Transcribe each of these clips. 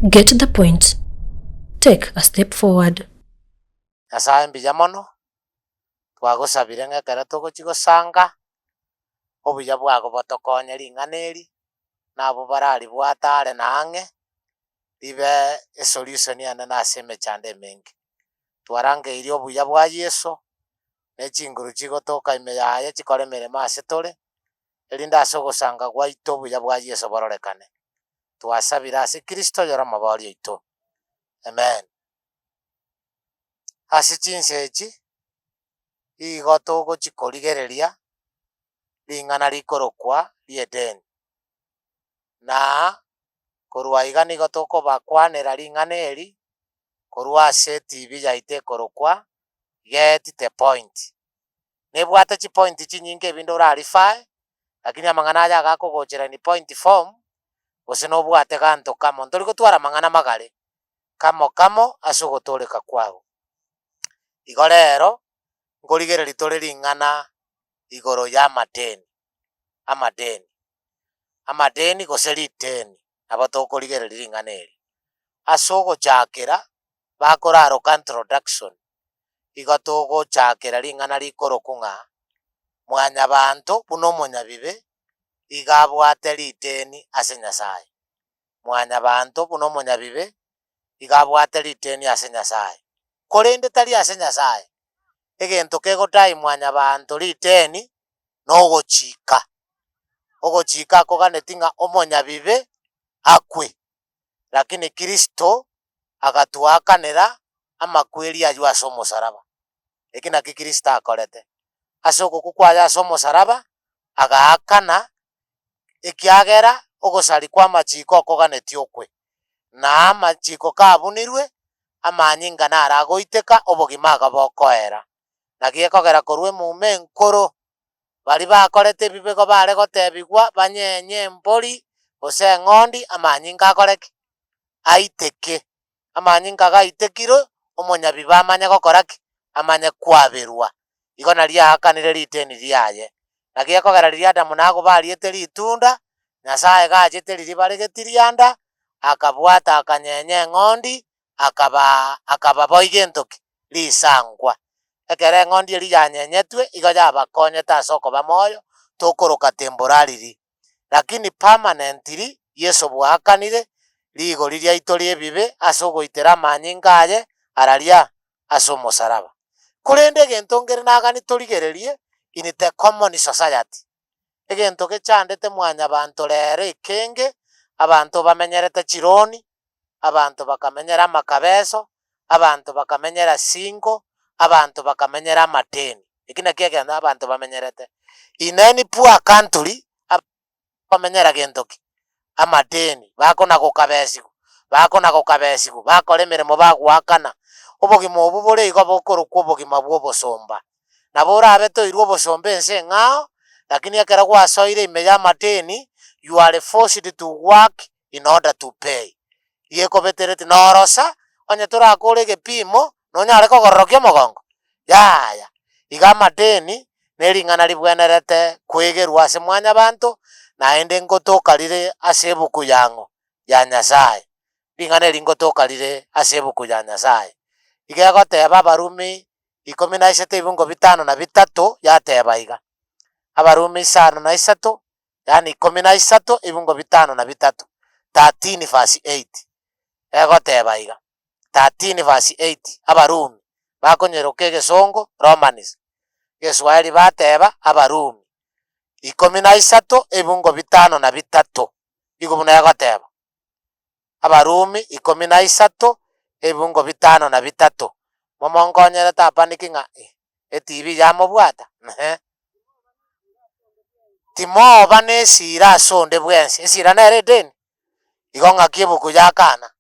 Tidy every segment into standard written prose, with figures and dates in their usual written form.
Get the point. Take a step forward. Nyasae mbuya mono, twagosabire ng'a ekero togochia gosanga, obuya bwago botokonye ring'ana eri, na abwo bararibwate are na ang'e, ribe esolution enene ase emechando emenge. Twarangeirie obuya bwa Yeso, ne chinguru chigotoka ime yaye chikore emeremo ase tore, erinde ase ogosanga gwaito obuya bwa Yeso bororekane. Twasabire ase Kristo oyore omobori oito. Amen. Ase chinsa echi, igo togochia korigereria ring'ana rikorokwa ri'Edeni. Na korwa iga nigo tokobakwanera ring'ana eri korwa ase etibi yaito ekorokwa Get the Point. Nebwate chipointi chinyinge ebinde orarifae, lakini amang'ana aya agakogochera in point form, gose nobwate ganto kamo, ntori gotwara amang'ana magare, kamo kamo ase ogotooreka kwabo. Igo rero, nkorigereria tore ring'ana igoro y'amadeni, amadeni, amadeni gose riteni, nabo tokorigereria ring'ana eri. Ase ogochakera, bakoraroka introduction, igo togochakera ring'ana rikorokwa ng'a mwanyabanto buna omonyabibe, iga abwate riteni ase Nyasaye. Mwanyabanto buna omonyabibe, iga abwate riteni ase Nyasaye, korende tari ase Nyasaye. Egento kegotai mwanyabanto riteni nogochika. Ogochika akoganeti ng'a omonyabibe akwe, lakini Kristo agatoakanera amakweri aywo ase omosaraba. Eki nakio Kristo akorete. Ase ogokwa kwaye ase omosaraba, agaakana ekiagera ogosaria kw'amachiko okoganetie okwe, na amachiko kabunirwe, amanyinga naro agoiteka, obogima iga bokoera. Naki ekogera korwa emuma enkoro, baria bakorete ebibe igo bare gotebigwa banyenye embori, gose eng'ondi, amanyinga akore ki? Aiteke. Amanyinga gaitekirwe, omonyabibe amanye gokora ki? Amanye kwaberwa. Igo nario aakanire riteni riaye. Naki ekogera riria Adamu na Hawa bariete ritunda, Nyasae gachete riria bare getirianda, akabwata akanyenya eng'ondi, akabaa akababoa gento ki? Risankwa. Ekero eng'ondi eria yanyenyetwe, igo yabakonyete ase okoba moyo, tokoroka temporarily, lakini permanently Yeso bwaakanire rigori riaito ri'ebibe ase ogoitera amanyinga aye araria ase omosaraba. Korende egento nkere nagani torigererie in the common society, egento gechandete mwanyabanto rero ekenge, abanto bamenyerete chironi, abanto bakamenyera amakabeso, abanto bakamenyera singo, abanto bakamenyera amadeni. Eki nakio egento abanto bamenyerete. In any poor country, bamenyera gento ki? Amadeni, bakona gokabesigwa, bakona gokabesigwa, bakora emeremo bagoakana. Obogima obwo bore igo bokorokwa obogima bwa obosomba. Nabo orabe toirwe obosomba ense eng'ao, lakini ekero gwasoire ime ya amadeni, you are forced to work in order to pay. Gekobetereti norosa, onye torakore egepimo, nonyare kogororokia omogongo? Yaya. Iga amadeni ne ring'ana ribwenerete kwegerwa ase mwanyabanto, naende ngotoka rire ase ebuku yang'o? Ya Nyasae. Ring'ana eri ngotoka rire ase ebuku ya Nyasae. Iga egoteba Abarumi ikomi na isato ebibungo bitano na bitato yateba iga, Abarumi isano na isato, yaani ikomi na isato ebibungo bitano na bitato, 13 verse 8, egoteba iga. 13 verse 8, Abarumi, bakonyeroka egesongo Romans, Egeswahili bateba Abarumi, ikomi na isato ebungo bitano na bitato, igo buna egoteba. Abarumi ikomi na isato ebungo bitano na bitato. Momonkonyere tapaniki ng'a eh, etibi yamobwata, ehe. Timoba nesira ase onde bwensi, esira nere edeni, igo ng'aki ebuku yakana.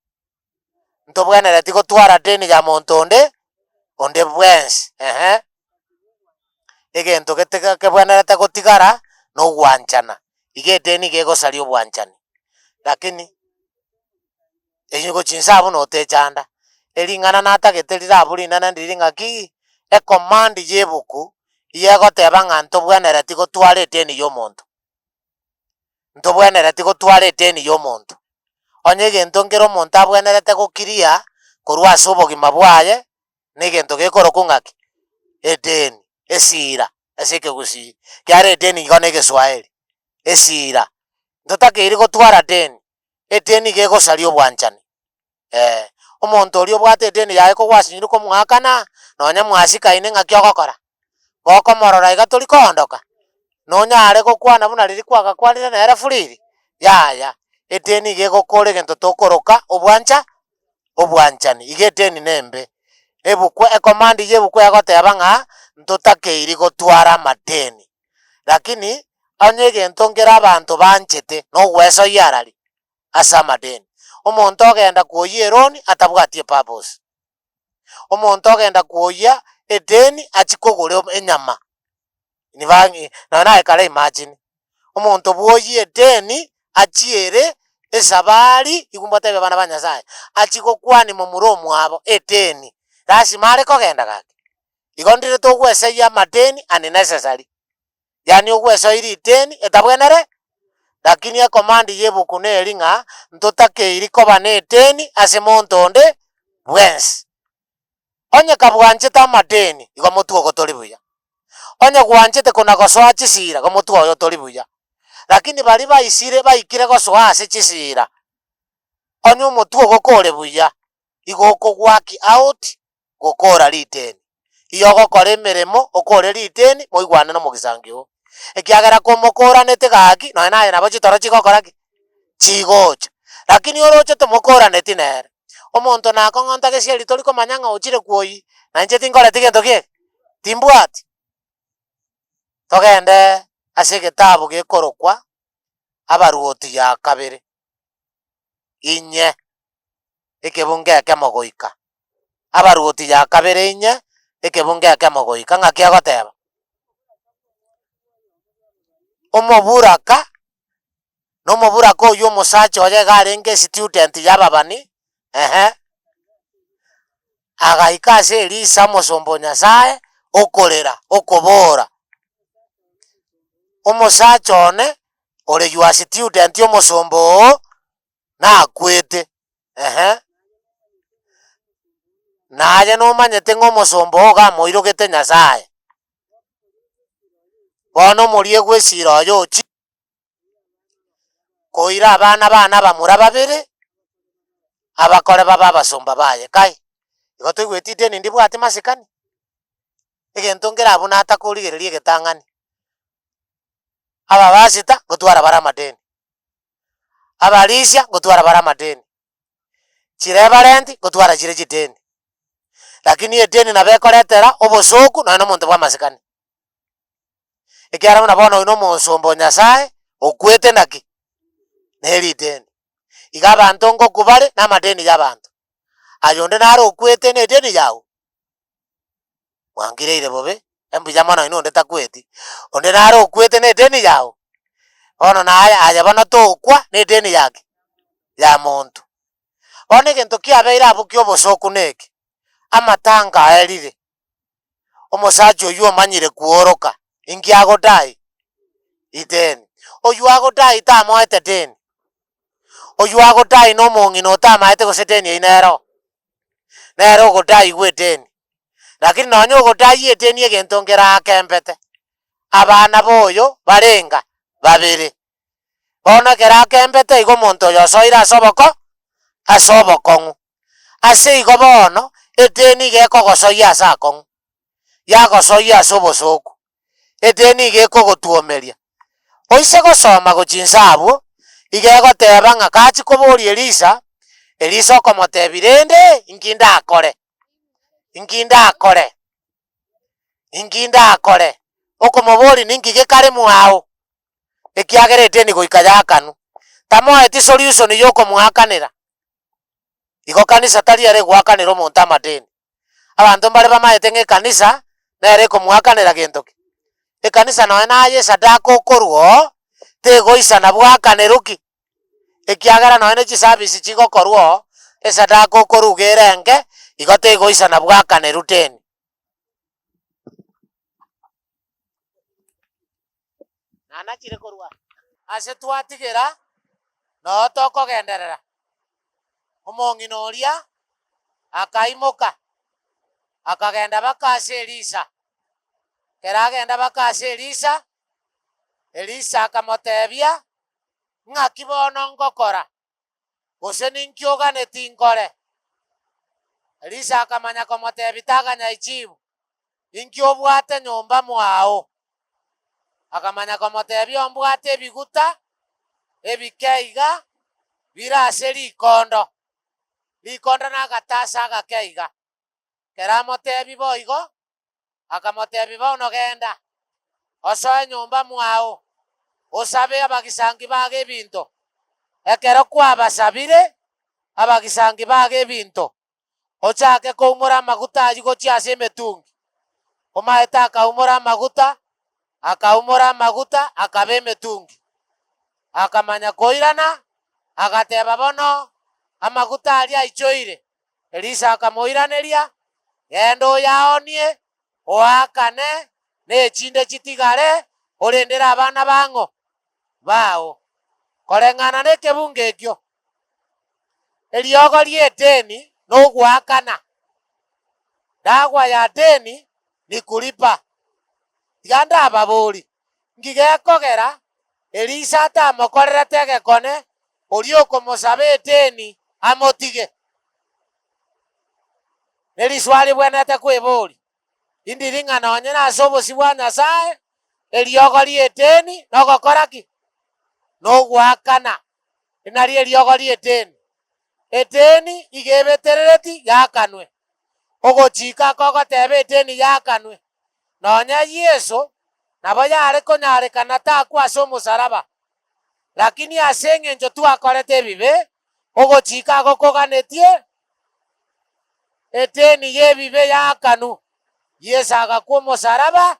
Ntobwenereti gotwara deni ya monto onde, onde bwensi, ehe. Egento gete kebwenerete gotigara, na ogwanchana, iga edeni iga egosaria obwanchani, lakini eywo gochia inse abwo notechanda, ering'ana natagete rire abwo rinene ndiri ng'aki, ecommand ya ebuku, iga egoteba ng'a ntobwenereti gotwara edeni ya omonto. Ntobwenereti gotwara edeni ya omonto. Onye egento nkere omonto abwenerete gokiria korwa ase obogima bwaye, na egento gekorokwa ng'aki? Edeni, esira ase ekegusii, ekiagera edeni igo na egeswaeri, esira. Ntotakeiri gotwara deni, edeni iga egosaria obwanchani. Eh, omonto oria obwate edeni yaye kogwasinyire komoakana, nonye mwasikaine ng'aki ogokora? Gokomorora iga tori koondoka? Nonyare gokwana buna riria kwagakwanire nere furiri? Yaya, edeni iga egokora egento tokoroka obwancha obwanchani, iga edeni nembe. Ebuku ecommand ya ebuku egoteba ng'a ntotakeiri gotwara amadeni, lakini onye egento nkere abanto banchete nogwesoyia arari. ase amadeni. Omonto ogenda kwoyia eroni atabwati epurpose. Omonto ogenda kwoyia edeni achie kogora enyama, nonye naye kare imagine, omonto bwoyia edeni achiere esabari igo mbatebie abana ba Nyasaye, achie gokwania momura omwabo edeni, lasima are kogenda gaki? Igo ndire togweseyia amadeni unnecessary. Yaani ogwesoia riteni etabwenere, lakini ecommand y'ebuku neri ng'a ntotakeiri koba neteni ase monto onde bwensi. Onye kabwanchete amadeni, igo motwe ogo tori buya. Onye gwanchete kona gosoa chisira, igo motwe oyo tori buya. Lakini baria baisire baikire gosoa ase chisira, onye omotwe ogo kore buya, igo okogwaki out gokora riteni. Igo ogokora emeremo okore riteni, moigwane na omogisangio oo. Ekiagera komokoranete gaki, nonye naye nabo chitoro chigokora ki? Chigocha. Lakini oroche tomokoraneti nere, omonto nakong'onta gesieri tori komanya ng'a ochire kwoyia, na inche tinkoreti gento ki eke? Timbwati. Togende ase egetabu gekorokwa Abaruoti ya kabere, inye, ekebungo ekemo goika. Abaruoti ya kabere inye, ekebungo ekemo goika, ng'aki egoteba? Omoburaka, na omoburaka oywo omosacha oye iga arenge estudent ya ababani, ehe, agaika ase Elisa omosomba o Nyasaye, okorera, okobora, omosacha one ore your student omosomba oo, nakwete, ehe. Naye nomanyete ng'a omosomba oo iga amoirogete Nyasaye. Bono omoriegwa esira oye ochia koira abana bane abamura babere, abakore babe abasomba baye. Kai, igo toigweti ideni ndibwati masikani? Egento nkere abwo natakorigereria egetang'ani, ababasita ngotwara bare amadeni. Abarisia ngotwara bare amadeni, chirevarenti ngotwara chire chideni, lakini edeni nabo ekoretera obosoku nonye na omonto bwa amasikani. Ekiagera buna bono oyo na omosomba o Nyasaye, okwete naki? Na erideni. Iga abanto ngokwa bare na amadeni ya abanto. Aye onde naro okwete na edeni yago? Mwangireire bobe, mbuya mono inwe onde takweti, onde nare okwete na edeni yao, bono naye aye bono tokwa na edeni yaki? Ya monto. Bono egento kiabeire abwo kia obosoku neke, amatanga aerire, omosacha oywo omanyire kworoka, inki agodai? Ideni. Oywo agodai tamoete deni, oywo agodai na omong'ina otamaete gose deni eywo nero. nere ogodaigwa edeni. Lakini nonye ogodayia edeni egento nkere akembete, abana ba oyo barenga? Babere. Bono ekero akembete igo omonto oyo osoire ase oboko? Ase obokong'u. Ase igo bono, edeni iga ekogosoyia ase akong'u, yagosoyia ase obosooku, edeni iga ekogotwomeria. Oise gosoma gochia inse abwo, iga egoteba ng'a gachia koboria Elisa, Elisa okomotebia, Rende inki ndakore? Inki ndakore? Inki ndakore? Okomoboria ninki gekare mwao, ekiagera edeni goika yakanwa. Tamoeti solution ya okomoakanera. Igo kanisa tari ere egoakanera omonto amadeni. Abanto mbare bamaete ng'a ekanisa nere ekomoakanera gento ki? Ekanisa nonya naye esadaka okorwa oo, tegoisana bwakanerwe ki? Ekiagera nonya ne chiservice chigokorwa oo, esadaka okorwa iga ere enke, igo tegoisana bwakanerwe deni. Nanachire korwa ase twatigera, noo tokogenderera. Omong'ina oria akaimoka, akagenda baka ase Elisa. Ekero agenda baka ase Elisa, Elisa akamotebia, Ng'aki bono ngokora? Gose ninki oganeti nkore? Elisa akamanya komotebia, Taganya echibu, inki obwate nyomba mwao? Akamanya komotebia, Ombwate ebiguta ebike iga bire ase rikondo, rikondo nagatasa agake iga. Ekero amotebia boigo, akamotebia, Bono genda, osoe nyomba mwao, osabe abagisangi bago ebinto. Ekero kwabasabire abagisangi bago ebinto, ochake koumora amaguta ayio gochia ase emetungi. Omaete akaumora amaguta, akaumora amaguta, akaba emetungi. Akamanya koirana, agateba, Bono amaguta aria aichoire. Elisa akamoiraneria, Genda oyaoonie, oakane, na echinde chitigare, orendere abana bang'o? Bao. Koreng'ana nekebungo ekio, Eriogo ri'Edeni nogoakana, Dagwa ya deni ni kulipa. Tiga ndababorie, nki gekogera Elisa atamokorerete egekone oria okomosaba Edeni amotige? Neriswali ribwenerete kweboria, Indiri ng'a nonye nase obosio bwa Nyasae, eriogo ri'Edeni nogokora ki? Nogoakana. Nario eriogo ri'Edeni. Edeni iga ebeterereti yakanwe. Ogochika kogoteba Edeni yakanwe. Nonya Yeso nabo yare konyarekana takwa ase omosaraba, lakini ase eng'encho twakorete ebibe, ogochika ako koganetie Edeni y'ebibe yakanwu. Yeso agakwa omosaraba,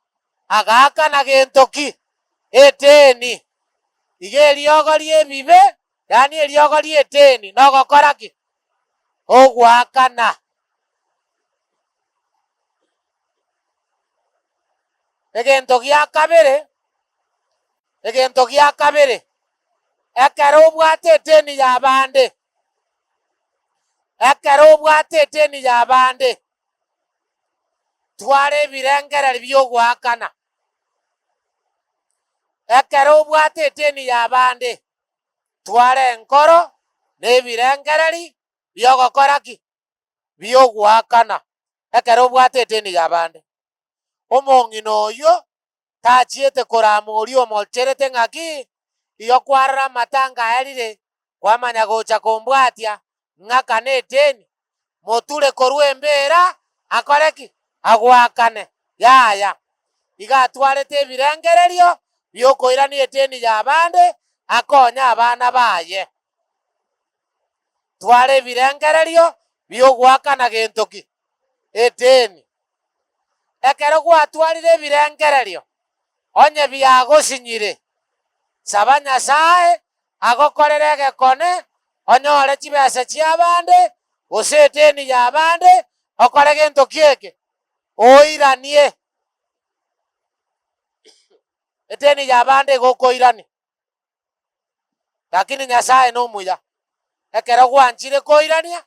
agaakana gento ki? Edeni. Iga eriogo ri'ebibe, yaani eriogo ri'Edeni, nogokora ki? Ogoakana. Egento gia kabere, egento gia kabere, ekero obwate edeni y'abande, ekero obwate edeni y'abande, twara ebirengererio bi'ogoakana. Ekero obwate edeni y'abande, twara enkoro na ebirengereri bi'ogokora ki? Bi'ogoakana. Ekero obwate edeni y'abande. Omong'ina oyio tachiete korama oria omocherete ng'aki, Igo kwarora amatanga aerire, kwamanya gocha kombwatia, ng'akane edeni, moture korwa embeera, akore ki? Agoakane. Yaya. Iga atwarete ebirengererio bi'okoirania edeni y'abande, akonye abana baye. Twara ebirengererio bi'ogoakana gento ki? Edeni. Ekero gwatwarire ebirengererio, onye biagosinyire, saba Nyasae agokorere egekone, onyore chibesa chi'abande, gose edeni y'abande, okore gento ki eke? Oiranie. Edeni y'abande egokoirania. Lakini Nyasae nomuya, ekero gwanchire koirania,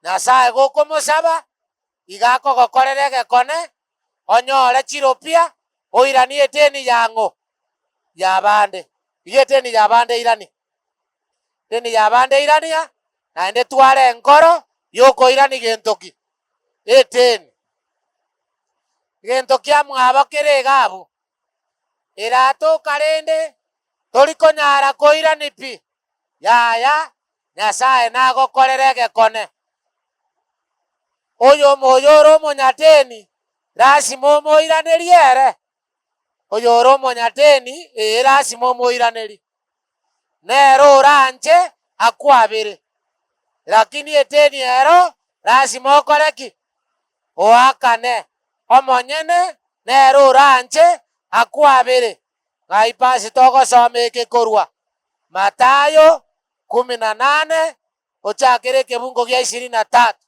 Nyasae gokomosaba, iga akogokorera egekone, onyore chiropia, oiranie edeni yang'o? Y'abande. Iga edeni y'abande irania. Edeni y'abande irania, naende tware enkoro y'okoirania gento ki? Edeni. Egento kiamwabo kere iga abwo, Eratoka rende tori konyara koirani pi, yaya, Nyasae nagokorere egekone. Oyomo oyore omonyadeni, lasima omoiranerie ere, oyore omonyadeni, ee, lasima omoiranerie. Nere oranche akwabere, lakini edeni ero lasima okore ki? Oakane. Omonyene nere oranche akwabere. Ng'ai pastor ogosoma eke korwa Mathayo kumi na nane ochakere ekebungo gia ishirini na tatu.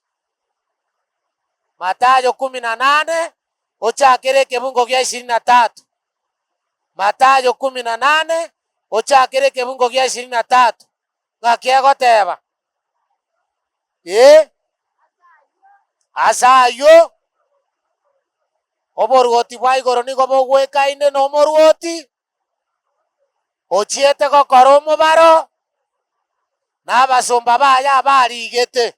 Mathayo kumi na nane ochakere ekebungo gia ishirini na tatu. Mathayo kumi na nane ochakere ekebungo gia ishirini na tatu. Ng'aki egoteba? Ee, ase ayio oboruoti bwa igoro nigo bogwekaine nomoruoti ochiete gokora omobaro na abasomba baye abarigete.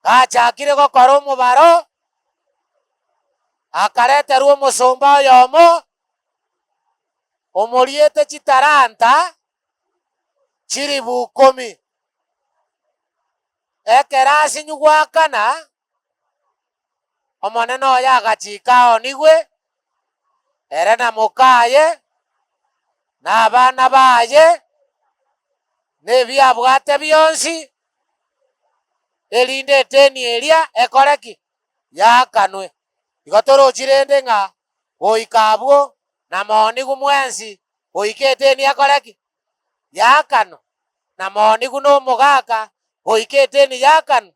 Gachakire gokora omobaro, akareterwa omosomba oyomo omoriete chitalanta chilifu ikomi. Ekero asinywe goakana, omonene oye agachika aonigwe, ere na mokaye, na abana baye, na ebiabwate bionsi, erinde edeni eria ekore ki? Yaakanwe. Igo torochi rende ng'a goika abwo namoonigwe mwensi goika edeni ekore ki? Yaakanwe. Namoonigwe nomogaka goika edeni yaakanwe.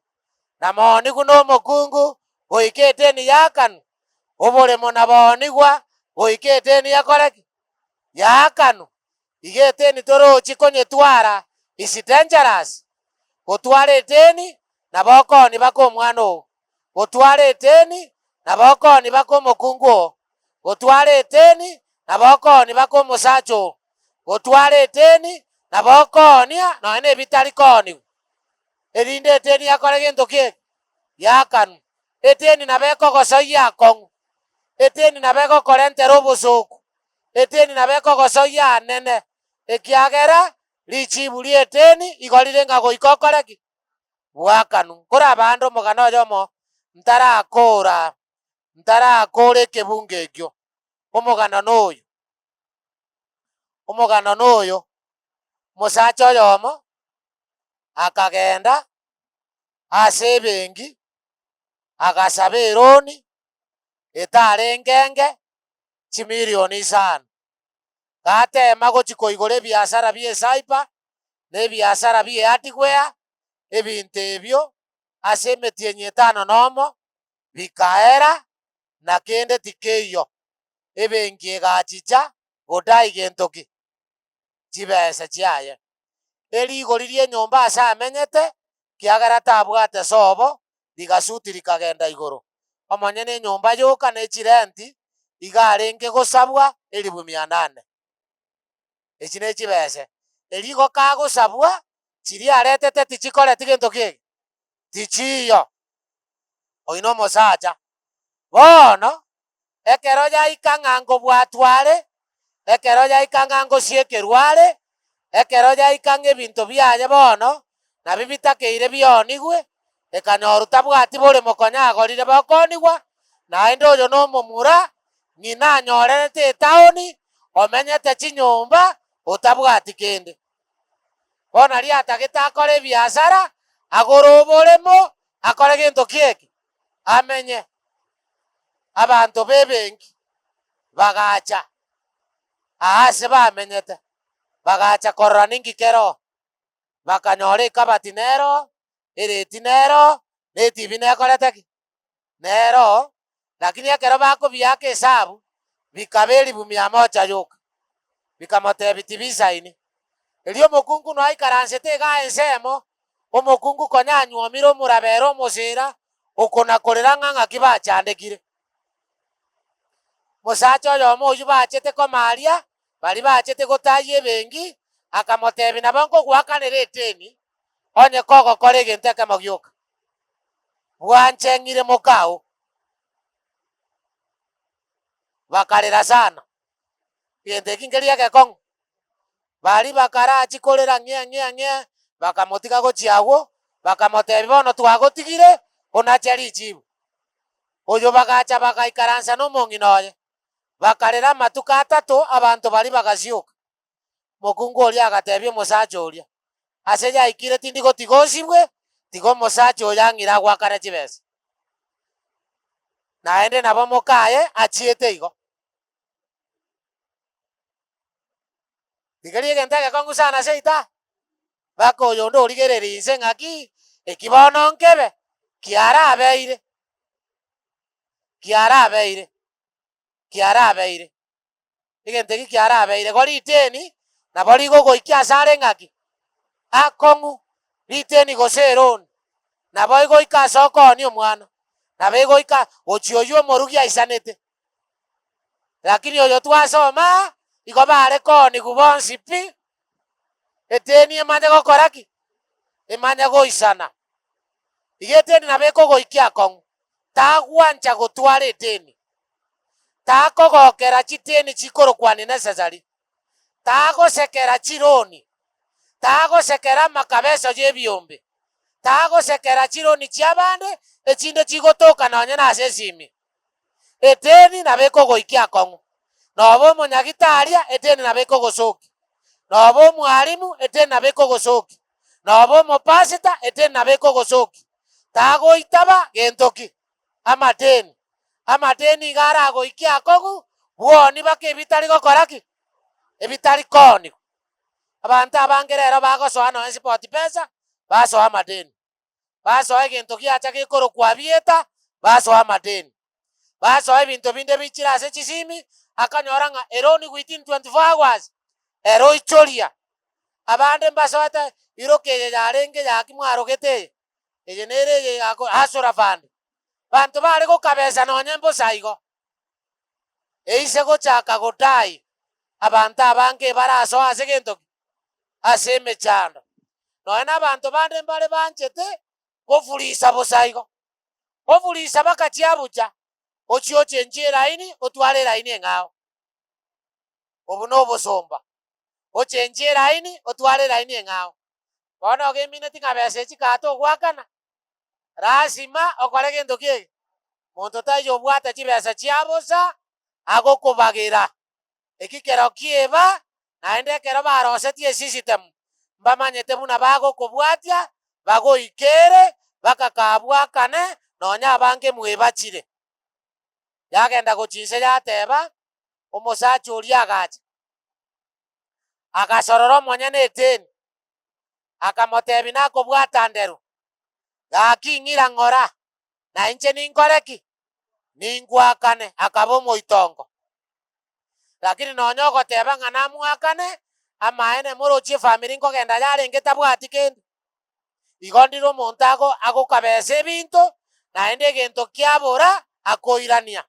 Namoonigwe nomokungu goika edeni yaakanwe. Oboremo naboonigwa goika edeni ekore ki? Yaakanwe. Iga eteni torochi konyetwara is dangerous. Gotwara eteni nabo okoonia baka omwana oo. Gotwara eteni nabo okoonia baka omokungu oo. Gotwara eteni nabo okoonia baka omosacha oo. Gotwara eteni nabo okoonia nonya na ebitari kooniwa. Erinde eteni ekore gento ki eke? Yakanwa. Eteni nabo ekogosoyia akong'u. Eteni nabo egokorentera obosooku. Eteni nabo ekogosoyia anene, ekiagera richibu ri'eteni igo rire ng'a goika okore ki? Bwakanwe. Nkorabande omogano oyomo ntarakora, ntarakora ekebungo ekio. Omogano noyo, omogano noyo, omosacha oyomo akagenda ase ebenki, agasaba eroni etarenge enge chimilioni isano. Gateema gochia koigora ebiasara bi'ecyber, na ebiasara bi'ehardware, ebinto ebio ase emetienyi etano nomo bikaera, na kende tikeiyo. Ebenki egachicha godai gento ki? Chibesa chiaye. Erigori ri'enyomba ase amenyete, kiagera tabwate sobo, rigasuti rikagenda igoro. Omonyene enyomba yoka ne chirenti iga arenge gosabwa elifu mia nane. Echi ne chibese. Erio igo kagosabwa, chiria aretete tichikoreti gento ki eke? Tichiiyo. Oyio nomosacha. Bono, ekero yaika ng'a nkobwatwa are, ekero yaika ng'a ngosiekerwa are, ekero yaika ng'a ebinto biaye bono nabio bitakeire bionigwe, ekanyorwa tabwati boremo konya agorire bokoonigwa, naende oyo nomomura, ng'ina anyorerete etaoni, omenyete chinyomba, otabwati kende. Bono nario atagete akore ebiasara, agore oboremo, akore gento ki eke? Amenye. Abanto b'ebenki bagacha aa ase bamenyete, bagacha korora ninki kere oo. Bakanyora ekabati nere oo, ereti nere oo, na etibi nekorete ki? Nere oo, lakini ekero bakobiaka esabu, bikaba elifu mia moja yoka. Bikamotebia tibisaini. Erio omokungu noe aikaransete igaa ensemo, omokungu konya anyuomire omorabere omosira, okona-korera ng'a ng'aki bachandekire. Omosacha oyomo oyio bachete komaria, baria bachete gotayia ebenki, akamotebia nabo nkogoakanera eteni, onye kogokora egento ekemo gioka. Bwancheng'ire mokao. Bakarera sana. Egento eki nkeria egekong'u. Baria bakarachia korera ng'e ng'e ng'e, bakamotiga gochia agwo, bakamotebia, Bono twagotigire, onache richibu. Oyo bagacha bagaikaransa nomong'ina oye, bakarera amatuko atato, abanto baria bagasioka. Mokungu oria agatebia omosacha oria, Ase yaikire tindi gotiga osibwe, tiga omosacha oyo ang'ire agoakane chibesa. Naende nabo mokaye achiete igo. Rigereria egento egekong'u sana seita, mpaka oyonde origereria inse ng'aki, eki bono nkebe, kiarabeire, kiarabeire, kiarabeire. Egento eki kiarabeire, igo riteni nabo rigogoikia ase are ng'aki? Akong'u. Riteni gose eroni, nabo egoika ase okoonia omwana, nabo egoika gochia oyio omorugi aisanete. Lakini oyo twasoma aa, igo bare koonigwa bonsi pi, eteni emanye gokora ki? Emanye goisana. Iga eteni nabo ekogoikia akong'u, tagwancha gotwara eteni, takogokera chiteni chikorokwa unnecessary, tagosekera chironi, tagosekera amakabeso y'ebiombe, tagosekera chironi chi'abande echinde chigotoka nonye nase esimi. Eteni nabo ekogoikia akong'u, noba omonyagitaria eteni nabo ekogosokia, noba omwalimu eteni nabo ekogosokia, noba omopasita eteni nabo ekogosokia. Tagoitaba gento ki? Amateni. Amateni iga aragoikie akong'u, bwoni baka ebitari gokora ki? Ebitari koonigwa. Abanto abange rero bagosoa nonya SportPesa, basoa amadeni. Basoa egento giacha gekorokwa Aviator, basoa amadeni. Basoa ebinto binde bichire ase chisimi, akanyora ng'a eroni within 24 hours, ere oichoria. Abande mbasoete, iroka eye yarenge yaki mwarogete eye, eye nere eye yako Hustler Fund. Banto bare gokabesa nonye mbosa igo. Eise gochaka godai, abanto abange barasoe ase gento ki? Ase emechando. Nonya nabanto bande mbare banchete gofurisa bosa igo. Ofurisa baka chiabucha, ochie ochenchie eraini otware eraini eng'ao. Obo nobosomba. Ochenchie eraini otware eraini eng'ao. Bono ogemineti ng'a besa echi kata ogoakana, Lasima okore gento ki eke? Monto taiyo obwate chibesa chia bosa agokobagera. Eki kero kieba, naende ekero barosetie esystem, mbamanyete buna bagokobwatia, bagoikere, bakakabwakane, nonya abange mwebachire. Yagenda gochia inse yateba, omosacha oria agacha, agasorora omonyene eteni, Akamotebia, Nakobwata nderu, gaki ing'ira ng'ora, na inche ninkore ki? Ningoakane. Akaba omoitongo. Lakini nonya ogoteba ng'a namoakane, amaene morochie efamiri nkogenda yarenge tabwati kende. Igo ndire omonto ago agokabesa ebinto, naende egento kiabora akoirania.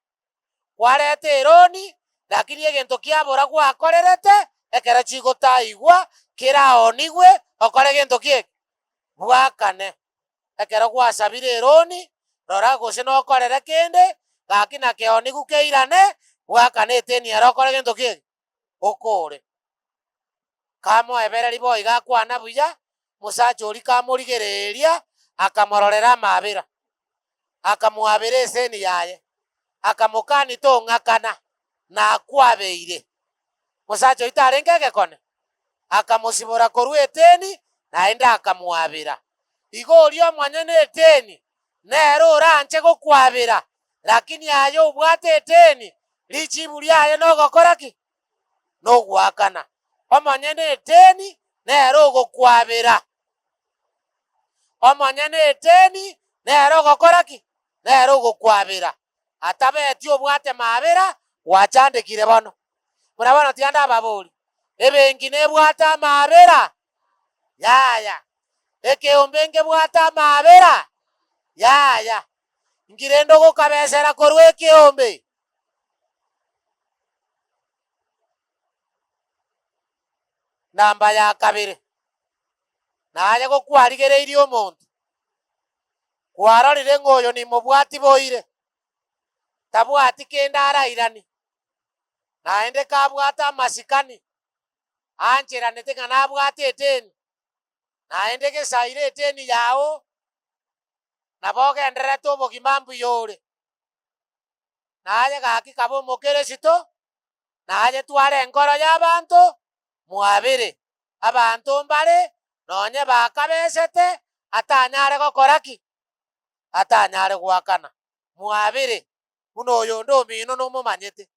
Kwareta eroni, lakini egento kiabora gwakorerete, ekero chigotaigwa, keraonigwe, okore gento ki eke? Bwakane. Ekero gwasabire eroni, rora gose nokorere kende, gaki nakeonigu keirane, bwakane eteni ere okore gento ki eke? Okore. Kamoebereria boigo akwana buya, mosacha oria kamorigereria, akamororera amaabera, akamoabera eseni yaye, akamokania tong'akana, nakwabeire. Mosacha oyio tarenge egekone? Akamosibora korwa eteni, naende akamoabera. Igo oria omonyene eteni nere oranche gokwabera, lakini aye obwate eteni, richibu riaye nogokora ki? Nogoakana. Omonyene eteni nere ogokwabera. Omonyene eteni nere ogokora ki? Nere ogokwabera. Atabeti obwate mabera, gwachandekire bono. Buna bono tiga ndababori, ebenki nebwate amabera? Yaya. Ekeombe nkebwate amabera? Yaya. Nki rende ogokabesera korwa ekeombe? Namba ya kabere, naye gokwarigereirie omonto, kwarorire ng'a oyo nimobwati boire, tabwati kende arairanie, naende kabwate amasikani, ancheranete ng'a nabwate edeni, naende gesaire edeni yao, nabo ogendererete obogima mbuya ore. Naye gaki kaba omokeresito, naye tware enkoro y'abanto mwabere. Abanto mbare nonye bakabesete atanyare gokora ki? Atanyare goakana. Mwabere, buna oyonde omino nomomanyete,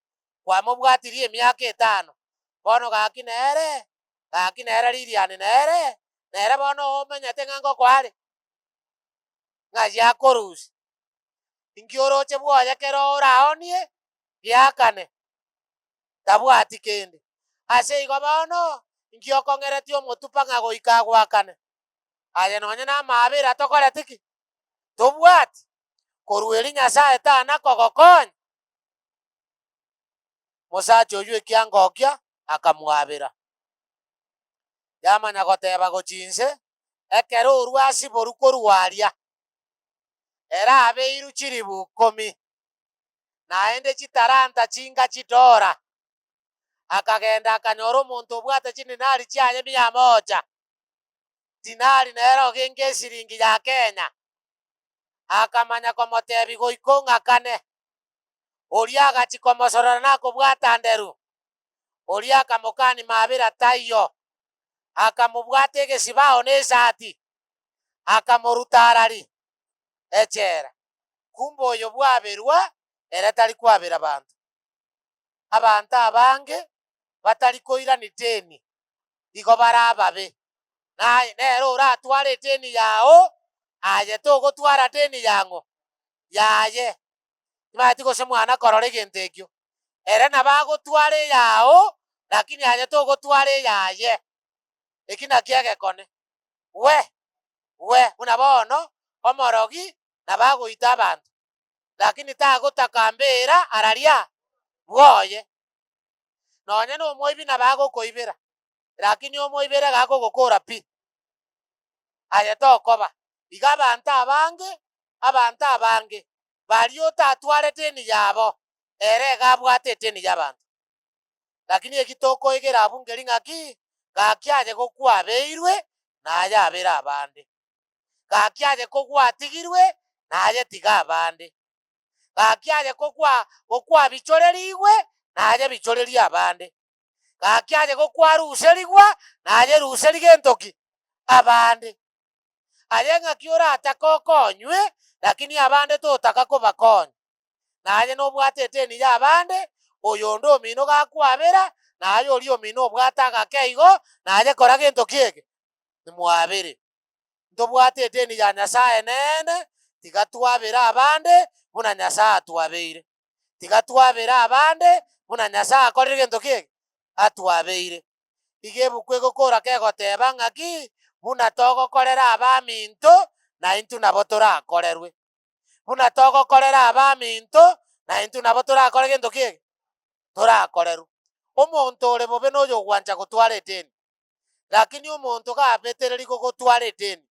kwamobwatirie emiaka etano, bono gaki nere, gaki nere ririani nere, nere bono omenyete ng'a ngokoa are, ng'ai akorusia. Inki oroche bwoye kero oraonie giakane? Tabwati kende. Ase igo bono, inki okong'eretie omotupa ng'a goika agoakane? Aye nonye namaabera tokoreti ki? Tobwati. Korwa erio Nyasae tana kogokonya. Mosacha oyio ekiangokia akamwabera. Yamanya goteba gochia inse, ekero orwa asiborwe korwa aria, ere abeirwe chilifu ikomi, naende chitalanta chinga chidora. Akagenda akanyora omonto obwate chidinari chiaye mia moja, dinari nere ogenge esiringi ya Kenya. Akamanya komotebia goika ong'akane. Oria agachia komosorora nakobwata nderu. Oria akamokania mabera taiyo, akamobwata egesibao na esati, akamoruta arari echela. Kumbe oyo bwaberwa ere tari kwabera banto. Abanto abange batari koirani deni igo bare ababe, naye nere oratware edeni yao, aye togotwara deni yang'o? Yaye. Timanyeti gose mwana korora egento ekio. Ere nabo agotwara eyao, lakini aye togotwara eyaye. Eki nakio egekone. We! We! Buna bono, omorogi nabo agoita abanto, lakini tagotaka mbera araria bwoye. Nonye na omoibi nabo agokoibera, lakini omoibere iga akogokora pi. Aye tokoba. Iga abanto abange, abanto abange, baria otatware deni yabo, ere iga abwate edeni y'abanto. Lakini eki tokoegera abwo nkeri ng'aki, gaki aye gokwabeirwe, naye abere abande. Gaki aye kogwatigirwe, naye tiga abande. Gaki aye kokwa gokwabichorerigwe, naye bichorerie abande. Gaki aye gokwaruserigwa, naye ruseri gento ki? Abande. Aye ng'aki oratake okonywe, lakini abande totaka kobakonya. Naye nobwate edeni y'abande, oyonde omino gakwabera, naye oria omino obwate agake igo, naye kora gento ki eke? Nimwabere. Ntobwate edeni ya Nyasae neene, tiga twabere abande buna Nyasae atwabeire. Tiga twabere abande buna Nyasae akorire gento ki eke? Atwabeire. Iga ebuku egokora kegoteba ng'aki, buna togokorera abaminto, naintwe nabo torakorerwe. Buna togokorera abaminto, naintwe nabo torakore gento ki eke? Torakorerwe. Omonto ore bobe noyogwancha gotwara edeni, lakini omonto gabetereri gogotwara edeni,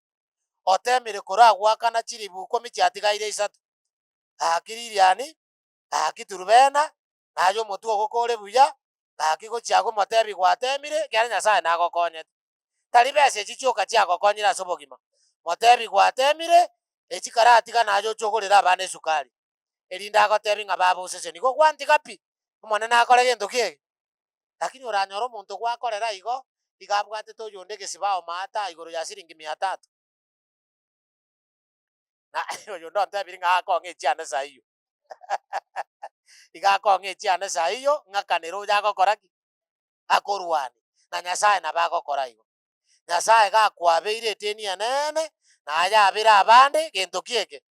otemire koragoakana chilifu ikomi chiatigaire isato, gaki ririani, gaki turubena, naye omotwe ogo kore buya, Gaki gochia agwo motebi gwatemire, ekiagera Nyasae nagokonyete. Tari besa echi chioka chiagokonyire ase obogima. Motebi gwatemire, echi karatiga naye oche ogorere abana esukari, erinde agotebi ng'a baba oseseni. Igo gwantiga pi, Omonene akore gento ki eke? Lakini oranyore omonto gwakorera igo, iga abwatete oyonde egesibao maata igoro ya siringi mia tatu. Na oyonde ontebiri ng'a akong'e echiane saiyo. Iga akong'e echiane saiyo, ng'akanere oyo agokora ki? Akorwania. Na Nyasae nabo agokora igo. Nyasae gakwabeire edeni enene, naye abere abande gento ki eke?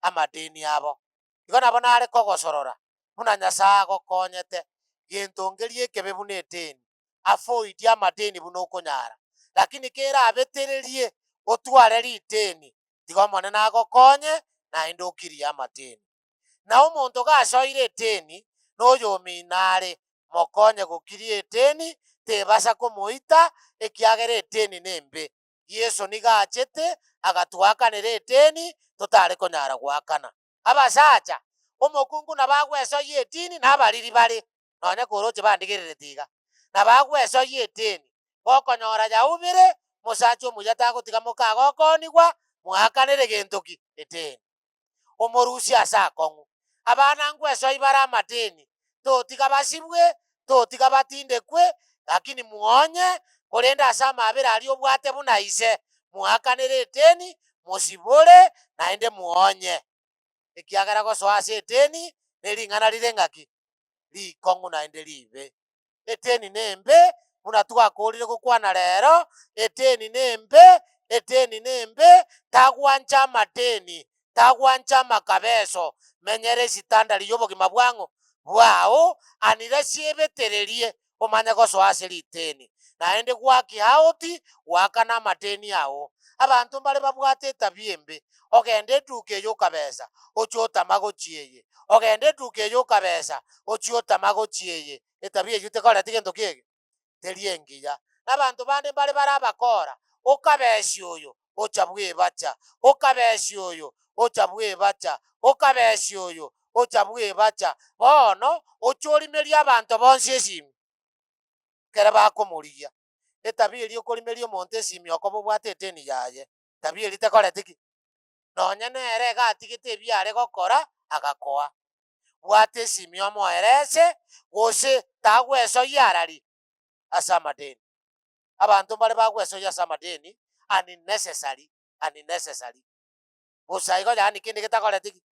Amadeni abo. Igo nabo nare kogosorora, buna Nyasae agokonyete, gento nkeria ekebe buna edeni, avoid amadeni buna okonyara. Lakini kerabetererie otware rideni, tiga Omonene agokonye, naende okirie amadeni. Na omonto gasoire edeni, na oyomino are, mokonye gokiria edeni, tebasa komoita, ekiagera edeni nembe. Yeso nigo achete agatwakanera edeni totare konyara goakana. Abasacha, omokungu nabo agwesoyia edini na abariri bare, nonya koroche bandigerereti iga, nabo agwesoyia edeni, gokonyora yaubire, mosacha omuya tagotiga moka agokoonigwa, moakanere gento ki? Edeni. Omorusie ase akong'u. Abana ngwesoyia bare amadeni, totiga basibwe, totiga batindekwe, lakini mwonye, korende ase amabera aria obwate buna ise, moakanere edeni, mosibore, naende mwonye. Ekiagera gosoa ase edeni nering'ana rire ng'aki? Rikong'u naende ribe. Edeni nembe, buna twakoorire gokwana rero, edeni nembe, edeni nembe, tagwancha amadeni, tagwancha amakabeso, menyera esitandari y'obogima bwang'o? Bwao, unless ebetererie omanye gosoa ase riteni. Naende gwaki out, goakana amadeni ao. Abanto mbare babwate etabia embe, ogende eduka eye okabesa, ochie otama gochia eye, ogende eduka eye okabesa, ochie otama gochia eye, etabia eyio tekoreti gento ki ege? Teri engiya. Na abanto bande mbare bare abakora, okabesia oyo, ocha bwebacha, okabesia oyo, ocha bwebacha, okabesia oyo, ocha bwebacha. Bono, oche orimerie abanto bonsi esimi, ekere bakomorigia. Etabia eria okorimeria omonto esimi okoba obwate edeni yaye, tabia eria tekoreti ki? Nonye nere iga atigete ebi are gokora, agakoa. Bwata esimi omoerese, gose tagwesoyia arari ase amadeni. Abanto mbare bagwesoyia ase amadeni unnecessary, unnecessary. Bosa igo yaani kende getakoreti ki?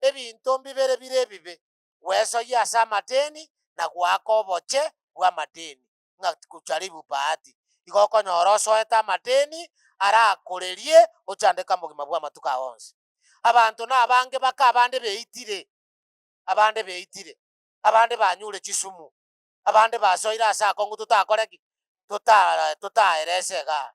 Ebinto mbibere bire ebibe, gwesoyia ase amadeni na goaka oboche bw'amadeni, ng'a kujaribu bahati. Igo okonyora osoete amadeni arakorerie ochandeke amogima bw'amatuko ao onsi. Abanto nabange baka abande beitire, abande beitire, abande banyure chisumu, abande basoire ase akong'u totakore ki? Tota totaerese igaa.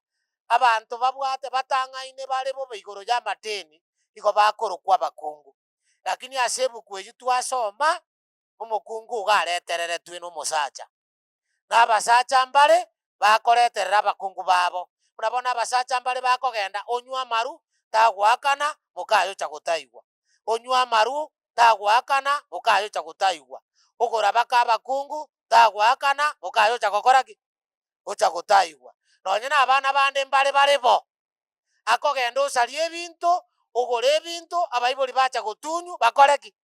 Abanto babwate batang'aine bare bobe igoro y'amadeni, igo bakorokwa abakungu. Lakini ase ebuku eyio twasoma, omokungu iga aretereretwe na omosacha. Na abasacha mbare bakoreterera abakungu babo. Buna bono abasacha mbare bakogenda onywe amaru, tagoakana, mokaye ocha gotaigwa. Onywe amaru, tagoakana, mokaye ocha gotaigwa. Ogora baka abakungu, tagoakana, mokaye ocha gokora ki? Ocha gotaigwa. Nonye na abana bande mbare bare bo, akogenda osarie ebinto, ogore ebinto, abaibori bacha gotunywa, bakore ki?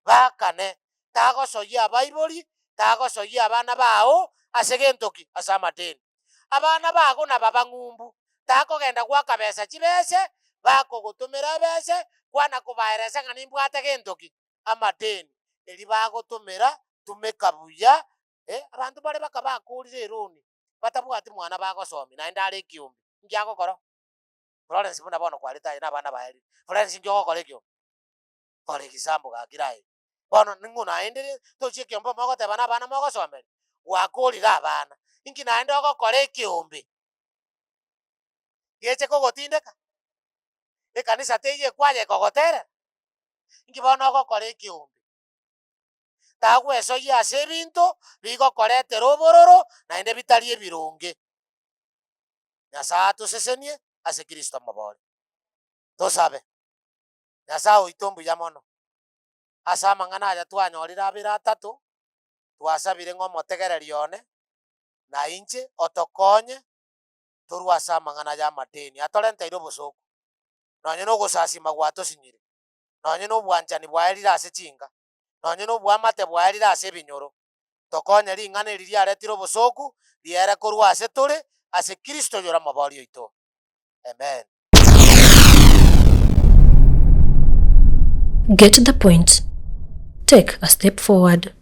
Baakane. Tagosoyia abaibori, tagosoyia abana bao ase gento ki? Ase amadeni. Abana bago nababa ng'umbu, takogenda goaka besa chibese, bakogotomera ebese, kwana kobaeresa ng'a nimbwate gento ki? Amadeni. Erio bagotomera, tumeka buya, eh, abanto bare baka bakorire eroni, batabwati mwana bagosomia, naende are ekiombe, inki agokora? Florence buna bono kwarete aye na abana baye, Florence inki ogokora ekiombe? Kora egesambo gaki raye. Bono ning'o naende tochia ekeombe mogoteba na abana mogosomeria? Gwakorire abana, inki naende ogokora ekeombe? Geche kogotindeka? Ekanisa teiyo ekwaya ekogoterera? Inki bono ogokora ekeombe? Tagwesoyia ase ebinto bigokoretera obororo naende bitari ebironge. Nyasae atosesenie ase Kristo omobori. Tosabe. Nyasae oito mbuya mono ase amang'ana aya twanyorire abere atato, twasabire ng'a omotegereri one na inche otokonye torwe ase amang'ana y'amadeni atorenteire obosooku, nonye na ogosasima gwatosinyire, nonye na obwanchani bwaerire ase chinka, nonye na oboamate bwaerire ase ebinyoro. Tokonye ring'ana eri riaretire obosooku riere korwa ase tore ase Kristo oyore Omobooria oito. Amen. Get the point. Take a step forward.